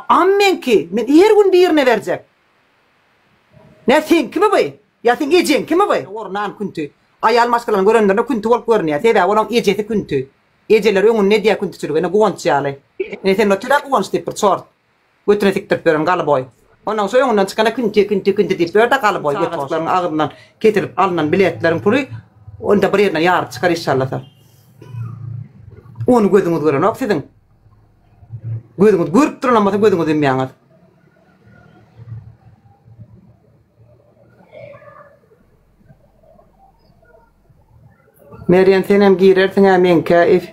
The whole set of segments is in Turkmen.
Am meňki, men her gün birine berjek. Nä seňkimi by? Ýa seň ejeňkimi by? Ornan künti. Aýal maşgalany görenlerinde künti bolup görünýär. Sebäbi olaň ejesi künti. Ejeleri öňünde edýär küntüçiligi. Ine Guwanç ýaly. Ine sen otur-a Guwanç diýip bir çort. Götüne sikdirip ýören galyboý. Onnoň şo öňünden çykana künti, künti, künti diýip ýör-de galyboý götbaşlaryň agzyndan kesilip alnan biletleriň puly onda bir ýerinden ýaryp çykar işşallasa. Ony gözüňiz görenok siziň. Gözüňiz görüp duranam bolsa gözüňizi ýumýaňyz. Merýem senem girersiňä meňkä ef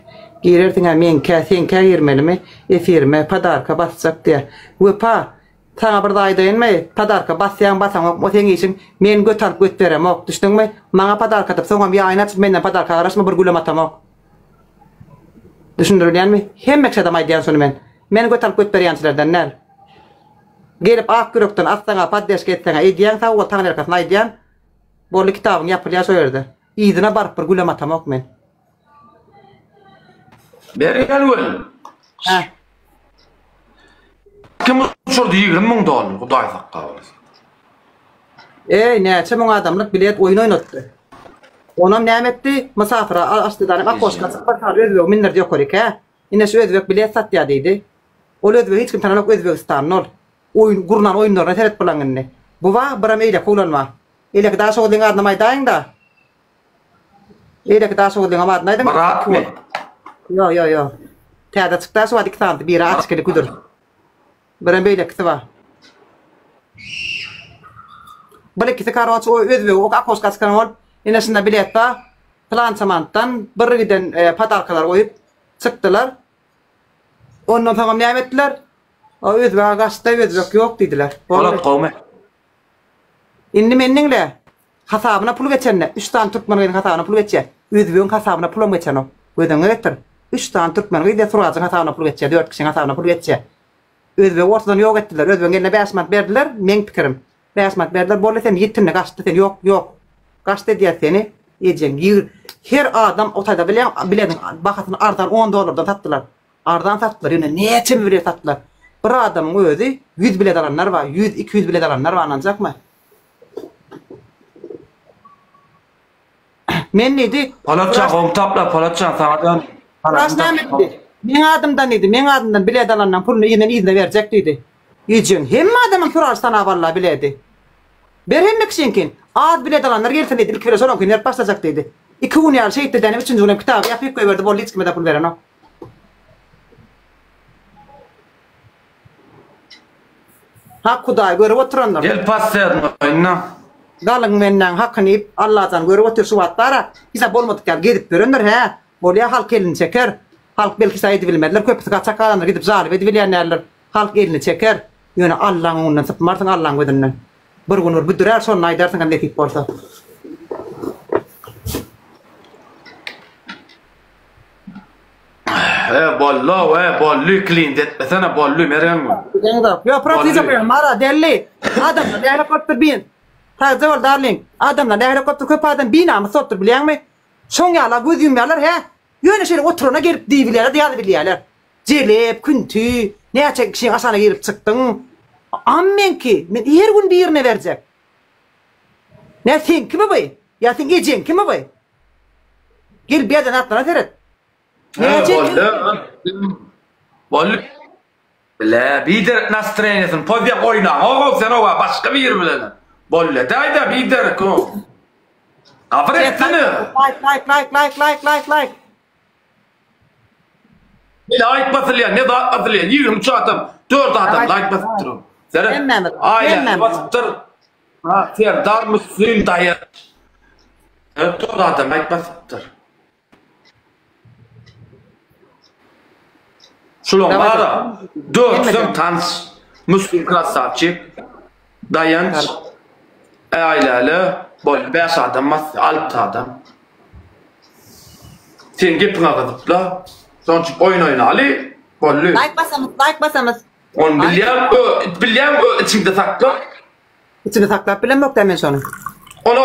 girersiňä meňkä seňkä girmelimi efirime podarka basjak diýä. Wepa saňa bir zat aýdaýynmy podarka basýaň basaňok o seň işiň men göt alyp göt beremok düşdüňmi maňa podarka atyp soňam ýaýyn açyp menden podarka garaşma bir gülem atamok. Düşündirilýänmi? Hemme kişadam aýdýan şuny men. Men göt alyp göt berýänçilerden däl. Gelip ak ýürekden atsaňa poddeşka etseňä edýäň sag bol taňryýalkasyn aýdýan. Boldy kitabyň ýapylýar şo ýerde. Yzyna baryp bir gülem atamok men. Bergel gül. Hä. Kim uçurdy 20 müň dollar Hudaý saklawasyn. Eý näçe müň adamlyk bilet oýun oýnatdy. Onam näme etdi? Mysafyra açdy-da okoşka açyp bir sany özbegi mindirdi ýokaryk hä. Ine şu özbek bilet satýar diýdi. Ol özbegi hiç kim tananok özbegistanly ol. Oýun gurnan oýunlaryna seret bulaň indi. Bu bar, biram eýleki oglan bar. Eýleki daşoguzlyň adynam aýdaýyň-da. Eýleki daşoguzlyňam adyny aýdyň. Myratmy? Ýo, ýo, ýo. Täze çykdy-a şu wagt iki sanysy, biri açkili küdür. Birem beýlekisi bar. Bir ikisi karoç o özbegi ok okoşka çykan bolup, ine şunda bilet bar. Pylança manatdan bir giden e, podarkalar goýup çykdylar. Ondan soňam näme etdiler? O özbege gaçdy, özbek ýok diýdiler. Polat gowmy? Indi meni diňle. Hasabyna pul geçende, üç sany türkmen gyzyň hasabyna pul geçýär. Özbegiň hasabyna pulam geçenok. Göz öňüňe getir. Üç sany türkmen gyz diýe Surajyň hasabyna pul geçýär, dört kişiň hasabyna pul geçýär. Özbegi ortadan ýok etdiler. Özbegiň eline bäş manat berdiler, meň pikirim. Bäş manat berdiler, boldy sen ýitindi, gaçdy sen, ýok, ýok. Gaçdy edýäs seni. Ejeň ýigr. Her adam o taýda bilýäň, bilediň bahasyny arzan on dollardan satdylar. Arzan satdylar, ýöne näçe bilet satdylar. Bir adamyň özi ýüz bilet alanlar bar, ýüz, 200 bilet alanlar bar, ynanjakmy? Men diýdi. Polatjan gowy tapla Polatjan saňa dön. Wraç näme diýdi? Meň adymdan diýdi, meň adymdan bilet alanlaň puluny yzyndan yzyna berjek diýdi. Ejeň hemme adamyň Suraç sanap alla biledi. Ber hemme kişiňkin. Az bilet alanlar gelsin diýdi, ilki bilen şolaňkyny berip başlajak diýdi. Iki gün ýaly şeýtdi dänim üçünji günem kitaby ýapyp goýberdi boldy hiç kime-de pul berenok. Hak Hudaý görüp oturandyr. Gel passernoýna. Galyň bendäň hakyny iýip Allajan görüp otyr şu wagt bara hiç bolmadyk ýaly gezip ýörendir hä bolýa halk elini çeker halk belki şaý edibilmezler köpüsi gaçak galandyr gidip žalyp edibilýän däldir halk elini çeker ýöne Allaň öňünden sypmarsyň Allaň gözünden bir gün bir büdürär şonda aýdarsyňyz nesip bolsa. E bollo we bolly klint etmesene bolly Mergen gül. Bileňzok. Ýok, prosta goýan mara delli. Adamlar nähili bolupdyr bin. Sagja bol darling. Adamlar nähili bolupdyr köp adam binamys bolupdyr bilýäňmi? Şoň ýala göz ýumýarlar hä? Ýöne şeýle oturana gelip diýibilýärler ýazybilýärler. Jelep, künti, näçe kişiň aşagyna girip çykdyň. Am meňki, men her gün birine berjek. Nä seňkimi bu? Ýa seň ejeňkimi bu? Gel bu ýerden atlara seret. Näçe Boldy. Bile, biderek nastroýeniýasyny pozýaň oýnaňok sen owa başga biri bilen. Boldy daýda biderek o. Gabyr etsene. Like like like like like like like. Ne like basylýar, ne zat basylýar. 23 adam, 4 adam like basypdyr. Seret. Hemmämiz. Aýla basypdyr. Ha, Serdar Müslim daýy. 4 adam like basypdyr. Şulaň bara dörtsem tans Müslim krasavçik Daýanç Aýläle boldy bäş adam basdy alty adam. Sen gepiňe gyzypla. Şoň üçin oýun oýnaly boldy. Laýk basamyz laýk basamyz. Ony bilýän ö bilýän ö içiňde sakla. Içimde saklap bilemokda men şony. Ony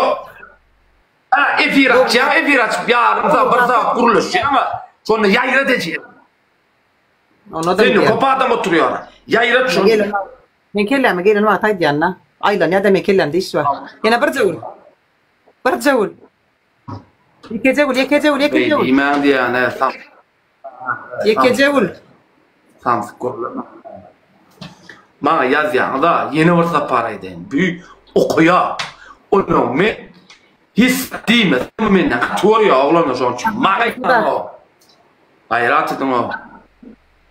Ha, efir açýaň, efir açyp ýarym sagat, bir sagat gürleşýäň, şonda ýaýrat eje. Onda-da Senden bilýän. köp adam oturýar. Ýaýrat şony. Gelen Men kelläme gelen wagty aýdýan-da. Aýlanýar-da men kellämde iş bar. Ýene birje gül. Birje gül. Ýekeje gül, ýekeje gül, ýekeje Beý gül. diýmäň diýýän-ä, sam. Ýekeje gül. Samsyk gürleme. Maňa ýazýaňyz-a, ýene bir sapar aýdaýyn. Bu okaýa. Onuň men hiç zat diýmesem menden gaty görýär oglanlar şonuň üçin. Maňa ýazanok. Gaýrat ediň-ow.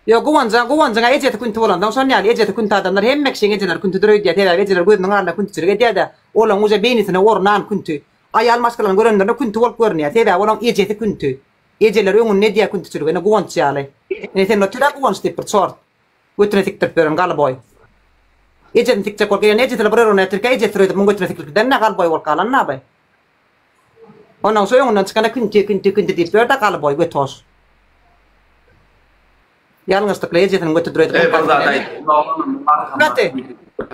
Ýok, Guwanjyň, Guwanjyň-a ejesi künti bolansoň şon ýaly, ejesi künti adamlar hemme kişiň ejeleri küntidir öýdýär, sebäbi ejeler gözüniň alnynda küntüçilik edýär-de, olaň uje beýnisine ornan künti. Aýal maşgalany görenlerinde künti bolup görünýär, sebäbi olaň ejesi künti. Ejeleri öňünde edýär küntüçiligi, ine Guwanç ýaly. Ine sen otur-a Guwanç diýip bir çort. Götüne sikdirip ýören galyboý. Ejesini sikjek bolup gelende ejesi-le bir örgün ertirkä ejesi öýdüp muň götüne sikilip giden-dä galyboý bolup galan-da by. Onnoň şu öňünden çykanda künti, künti, künti diýip ýör-de galyboý götoş. Ýalňyşlykly ejesiniň göti dur öýdüp Eý bir zat aýt. Gaty.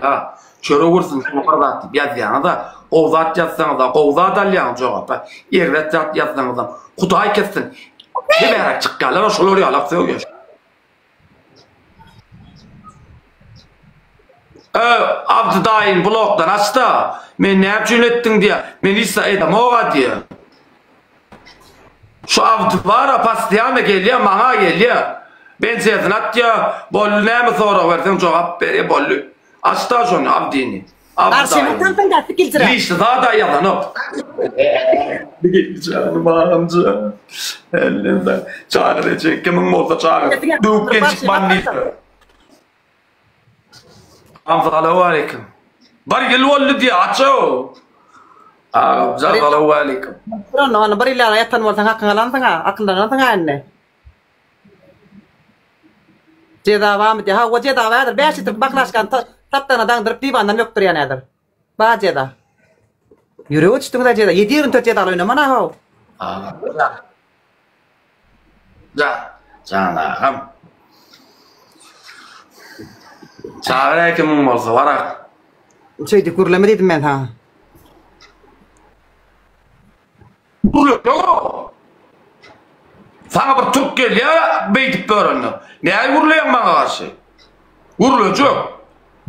Ha, çörek ursun şuňa bir zat diýip ýazýaňyz-a. Gowy zat ýazsaňyz-a gowy zat alýaňyz jogap-a. Erbet zat ýazsaňyzam Hudaý kessin. Tebärek çykýarlar-a şolar ýalak sögýär. Öý, Abdy daýyň blokdan açda, men näme üçin etdiň diýýär. Men hiç zat edemog-a diýýär. Şu Abdy bar-a postoýanno gelýär, maňa gelýär. Benjesini atýar, boldy näme sorag berseň jogap berýär, boldy. Açda şony Abdyny. Abdy Garşyma daýyny. tansyň da sikiljiräp. Lişni zat-a ýazanok. Janyma amca. Elinde çagyr eje kimiň bolsa çagyr. Döwüp gelşik bandit. Salowmaleýkim. Bir ýyl boldy diýýär, açow. Agamjan salowmaleýkim. Onda ony bir ýyl ýaly ýatan bolsaň hakyňy alansyň-a, akyllanansyň-a indi. Jeza barmy diýýär. Hawa jeza bardyr. 5 litr baklaşkany tapdana daňdyryp diwandan bökdürýän häzir. Bar jeza. Ýürege düşdüňiz-ä jeza. 7-24 jezaly oýnamana how. Jan, jan agam. Çagyr kimiň bolsa barak. Şeýdip gürleme diýdim men saňa. Gürlesene. Saňa bir türk gelýär beýdip ýörende. Näme gürleýäň maňa garşy? Gürlejek.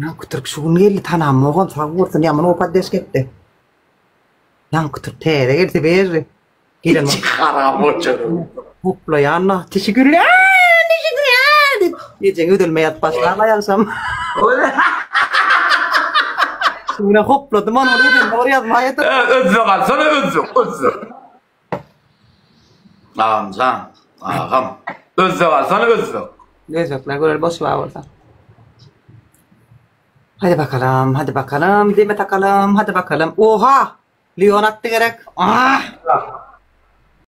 Ýaňky türk şu gün geldi tanamogam sag bolsun ýaman gowy poddeşka etdi. Ýaňky türk täze geldi berdi. Gelen Haram bolçak. Hoplaýan-da, teşekkürler, teşekkürler diýip, ejeň ödelme ýazyp başlar aýagşam. Şuna hopladym ony ödelme bir ýazma ýatyp. Özbek alsana özbek, özbek. Agamjan, agam. Özbek alsana özbek. Özbekler görer boş bar bolsa. Hadi bakalım, hadi bakalım, deme takalım, hadi bakalım. Oha! Leon atdy gerek. Ah!